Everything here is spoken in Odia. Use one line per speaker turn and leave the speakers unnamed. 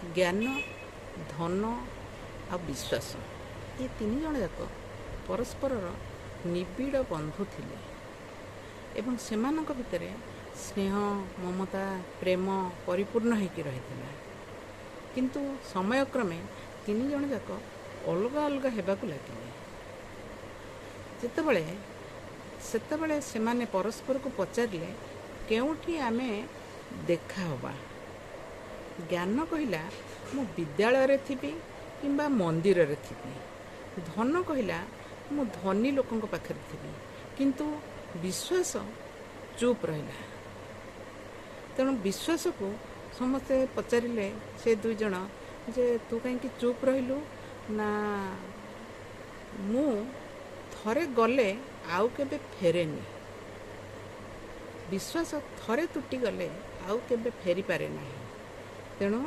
ଜ୍ଞାନ, ଧନ ଆଉ ବିଶ୍ୱାସ, ଏ ତିନି ଜଣ ଯାକ ପରସ୍ପରର ନିବିଡ଼ ବନ୍ଧୁ ଥିଲେ ଏବଂ ସେମାନଙ୍କ ଭିତରେ ସ୍ନେହ, ମମତା, ପ୍ରେମ ପରିପୂର୍ଣ୍ଣ ହେଇକି ରହିଥିଲା। କିନ୍ତୁ ସମୟକ୍ରମେ ତିନି ଜଣ ଯାକ ଅଲଗା ଅଲଗା ହେବାକୁ ଲାଗିଲେ। ଯେତେବେଳେ ସେତେବେଳେ ସେମାନେ ପରସ୍ପରକୁ ପଚାରିଲେ, କେଉଁଠି ଆମେ ଦେଖା ହେବା? ଜ୍ଞାନ କହିଲା, ମୁଁ ବିଦ୍ୟାଳୟରେ ଥିବି କିମ୍ବା ମନ୍ଦିରରେ ଥିବି। ଧନ କହିଲା, ମୁଁ ଧନୀ ଲୋକଙ୍କ ପାଖରେ ଥିବି। କିନ୍ତୁ ବିଶ୍ୱାସ ଚୁପ୍ ରହିଲା। ତେଣୁ ବିଶ୍ୱାସକୁ ସମସ୍ତେ ପଚାରିଲେ ସେ ଦୁଇ ଜଣ ଯେ, ତୁ କାହିଁକି ଚୁପ୍ ରହିଲୁ? ନା, ମୁଁ ଥରେ ଗଲେ ଆଉ କେବେ ଫେରେନି। ବିଶ୍ୱାସ ଥରେ ତୁଟିଗଲେ ଆଉ କେବେ ଫେରିପାରେ ନାହିଁ। ତେଣୁ